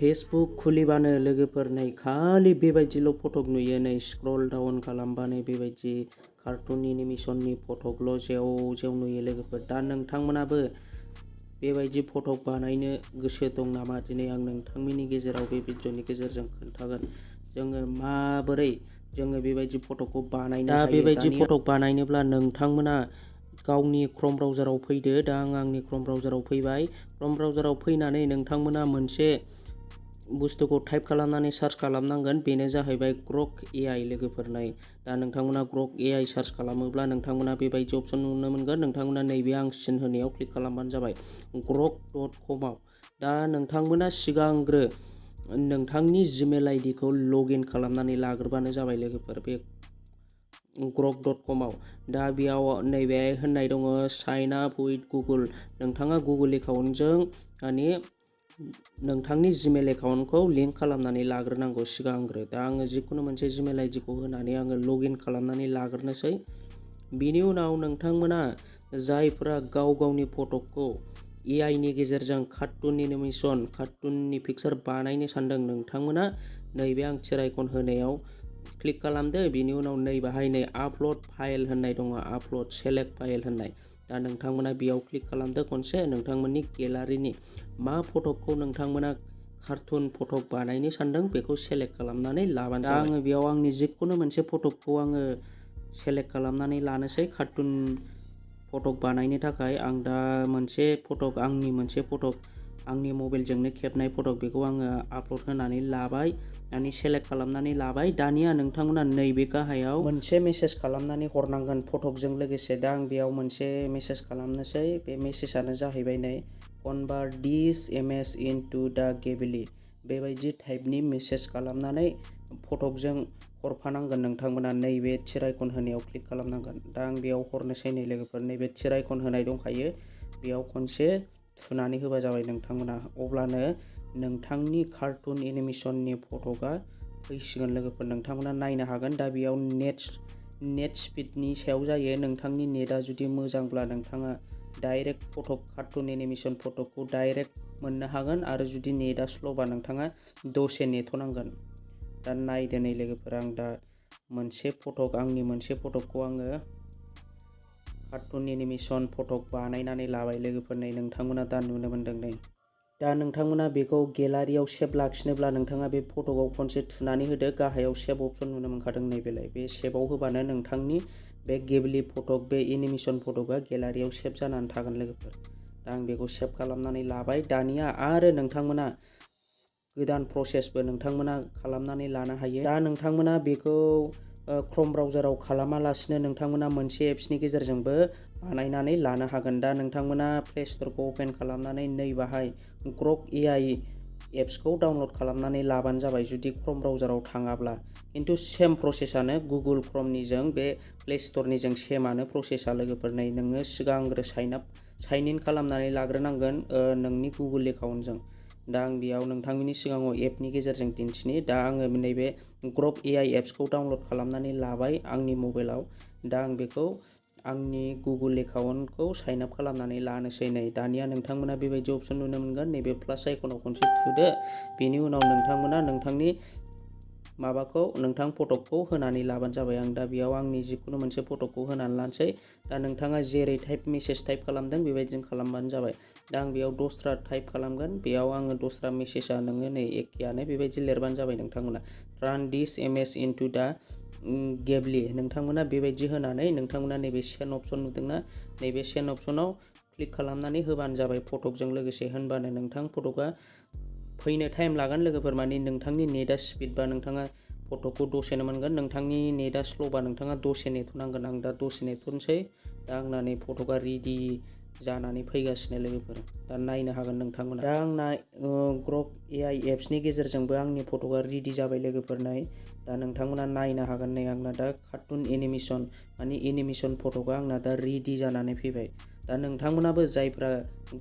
Facebook खुलिबानो लोगोफोर नै खालि बेबायदिल' फटक नुयो। नै स्क्रल डाउन खालामबानो बेबायदि कार्टुन एनिमेसननि फटकल' जेव जेव नुयो लोगोफोर। दा नोंथांमोनाबो बेबायदि फटक बानायनो गोसो दं नामा? दिनै आं नोंथांमोननि गेजेराव बे भिडिअनि गेजेरजों खोन्थागोन जोङो माबोरै बेबायदि फटकखौ बानायनो हायो। दा बेबायदि फटक बानायनोब्ला नोंथांमोना गावनि क्रोम ब्राउजाराव फैदो। दा आं आंनि क्रोम ब्राउजाराव फैबाय। क्रोम ब्राउजाराव फैनानै नोंथांमोना मोनसे बुस्थुखौ टाइप खालामनानै सार्च खालामनांगोन। बेनो जाहैबाय ग्रक एआइ लोगोफोर। नै दा नोंथांमोना ग्रक एआइ सार्च खालामोब्ला नोंथांमोना बेबायदि अपसन नुनो मोनगोन। नोंथांमोना नैबे आं सिन होनायाव क्लिक खालामबानो जाबाय grok.com आव। दा नोंथांमोना सिगांग्रो नोंथांनि जिमेल आइडिखौ लगइन खालामनानै लाग्रोबानो जाबाय लोगोफोर बे grok.com आव। दा बेयाव नैबे होननाय दङ साइन आप उइथ गुगोल। नोंथाङा गुगोल एकाउन्टजों माने नोंथांनि जिमेल एकाउन्टखौ लिंक खालामनानै लाग्रोनांगौ सिगांग्रो। दा आङो जिखुनु मोनसे जिमेल आइडिखौ होनानै आङो लगइन खालामनानै लाग्रोनोसै। बिनि उनाव नोंथांमोना जायफोरा गाव गावनि फटकखौ एआइ नि गेजेरजों कार्टुन एनिमेसन कार्टुननि पिक्सार बानायनो सानदों, नोंथांमोना नैबे आं थिर आइकन होनायाव क्लिक खालामदो। बिनि उनाव नै बाहाय नै आपल'ड फाइल होननाय दङ, आपल'ड सेलेक्ट फाइल होननाय। दा नोंथांमोना बेयाव क्लिक खालामदो खनसे। नोंथांमोननि गेलारिनि मा फटकखौ नोंथांमोना कार्टुन फटक बानायनो सानदों बेखौ सेलेक्ट खालामनानै लाबानो जाबाय। दा आङो बेयाव आंनि जिखुनु मोनसे फटकखौ आङो सेलेक्ट खालामनानै लानोसै कार्टुन फटक बानायनो थाखाय। आं दा मोनसे फटक आंनि मबाइलजोंनो खेबनाय फटक बेखौ आङो आपल'ड होनानै लाबाय, दानि सेलेक्ट खालामनानै लाबाय। दानिया नोंथांमोना नैबे गाहायाव मोनसे मेसेज खालामनानै हरनांगोन फटकजों लोगोसे। दा आं बेयाव मोनसे मेसेज खालामनोसै। बे मेसेजआनो जाहैबाय नै कनभार्ट दिस इमेज इनटु दा Gbhili। बेबायदि टाइपनि मेसेज खालामनानै फटकजों हरफानांगोन नोंथांमोना। नैबे थिर आइकन होनायाव क्लिक खालामनांगोन। दा आं बेयाव हरनोसै नै लोगोफोर। नैबे थिर आइकन होनाय दंखायो, बेयाव खनसे थुनानै होबा जाबाय नोंथांमोना। अब्लानो नोंथांनि कार्टुन एनिमेसननि फटकआ फैसिगोन लोगोफोर। नोंथांमोना नायनो हागोन। दा बेयाव नेट स्पिडनि सायाव जायो। नोंथांनि नेटआ जुदि मोजांब्ला नोंथाङा डाइरेक्ट कार्टुन एनिमेसन फटकखौ डाइरेक्ट मोननो हागोन, आरो जुदि नेटआ स्ल'बा नोंथाङा दसे नेथ'नांगोन। दा नायदो नै लोगोफोर, आं दा आंनि मोनसे फटकखौ आङो कार्टुन एनिमेसन फटक बानायनानै लाबाय लोगोफोर। नै नोंथांमोना दा नुनो मोनदों नै। दा नोंथांमोना बेखौ गेलारियाव सेभ लाखिनोब्ला नोंथाङा बे फटकआव खनसे थुनानै होदो। गाहायाव सेभ अपसन नुनो मोनखादों नै बेलाय। बे सेभआव होबानो नोंथांनि बे Gbhili फटक, बे एनिमेसन फटकआ गेलारियाव सेभ जानानै थागोन लोगोफोर। दा आं बेखौ सेभ खालामनानै लाबाय। दानिया आरो नोंथांमोना गोदान प्रसेसबो नोंथांमोना खालामनानै लानो हायो। दा नोंथांमोना बेखौ क्रोम ब्राउजाराव खालामालासिनो नोंथांमोना मोनसे एप्सनि गेजेरजोंबो बानायनानै लानो हागोन। दा नोंथांमोना प्ले स्ट'रखौ अपेन खालामनानै नै बाहाय ग्रक एआइ एप्सखौ डाउनल'ड खालामनानै लाबानो जाबाय जुदि क्रोम ब्राउजाराव थाङाब्ला। खिन्थु सेम प्रसेसआनो गुगोल क्रोमनिजों बे प्ले स्ट'रनिजों सेमानो प्रसेसआ लोगोफोर। नै नोङो सिगांग्रो साइन इन खालामनानै लाग्रोनांगोन नोंनि गुगोल एकाउन्टजों। दा आं बेयाव नोंथांमोननि सिगाङाव एपनि गेजेरजों दिन्थिनि। दा आङो नैबे ग्रक एआइ एप्सखौ डाउनल'ड खालामनानै लाबाय आंनि मबाइलाव। दा आं बेखौ आंनि गुगोल एकाउन्टखौ साइन आप खालामनानै लानोसै। नै दानिया नोंथांमोना बेबायदि अपसन नुनो मोनगोन। नैबे प्लास आइकनाव खनसे थुदो। बेनि उनाव नोंथांमोना नोंथांनि फटकखौ होनानै लाबानो जाबाय। आं दा बेयाव आंनि जिखुनु मोनसे फटकखौ होनानै लानोसै। दा नोंथाङा जेरै मेसेज टाइप खालामदों बेबायदिनो खालामबानो जाबाय। दा आं बेयाव दस्रा टाइप खालामगोन। बेयाव आङो दस्रा मेसेजआ नोङो नै एखेयानो बेबायदि लिरबानो जाबाय नोंथांमोना। टार्न दिस इमेज इनटु दा Gbhili। नोंथांमोना बेबायदि होनानै नोंथांमोना नैबे सेन्ड अपसन नुदोंना, नैबे सेन्ड अपसनाव क्लिक खालामनानै होबानो जाबाय फटकजों लोगोसे। होनबानो नोंथां फटकआ फैनो टाइम लागोन लोगोफोर। माने नोंथांनि नेटआ स्पिडबा नोंथाङा फटकखौ दसेनो मोनगोन। नोंथांनि नेटआ स्ल'बा नोंथाङा दसे नेथ'नांगोन। आं दा दसे नेथ'नोसै। दा आंना नै फटकआ रेडि जानानै फैगासिनो लोगोफोर। दा नायनो हागोन नोंथांमोना। दा आंना ग्रक एआइ एप्सनि गेजेरजोंबो आंनि फटकआ रेडि जाबाय लोगोफोर। नै दा नोंथांमोना नायनो हागोन। नै आंना दा कार्टुन एनिमेसन एनिमेसन फटकआ आंना दा रेडि जानानै फैबाय। दा नोंथांमोनाबो जायफ्रा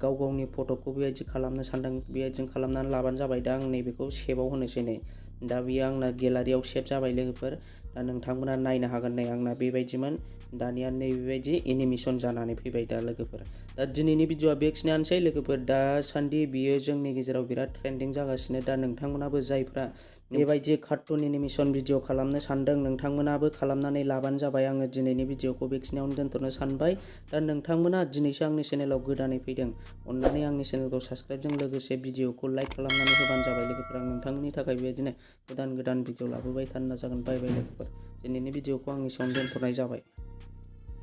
गाव गावनि फटकखौ बेबायदि खालामनो सानदों बेबायदिनो खालामनानै लाबानो जाबाय। दा आं नैबेखौ सेभआव होनोसै। नै दा बेयो आंना गेलारियाव सेभ जाबाय लोगोफोर। दा नोंथांमोना नायनो हागोन नै आंना बेबायदिमोन दानिया नैबेबायदि एनिमेसन जानानै फैबाय दा लोगोफोर। दा दिनैनि भिडिअआ बेखिनियानोसै लोगोफोर। दासान्दि बियो जोंनि गेजेराव बिराद ट्रेन्डिं जागासिनो। दा नोंथांमोनाबो जायफ्रा बेबायदि कार्टुन एनिमेसन भिडिअ खालामनो सानदों नोंथांमोनाबो खालामनानै लाबानो जाबाय। आङो दिनैनि भिडिअखौ बेखिनियावनो दोनथ'नो सानबाय। दा नोंथांमोना दिनैसो आंनि चेनेलाव गोदानै फैदों अननानै आंनि चेनेलखौ साबस्क्राइबजों लोगोसे भिडिअखौ लाइक खालामनानै होबानो जाबाय लोगोफोर। आं नोंथांमोननि थाखाय बेबायदिनो गोदान भिडिअ लाबोबाय थानो नाजागोन। बाय बाय लोगोफोर। दिनैनि भिडिअखौ आं एसेयावनो दोनथ'नाय जाबाय।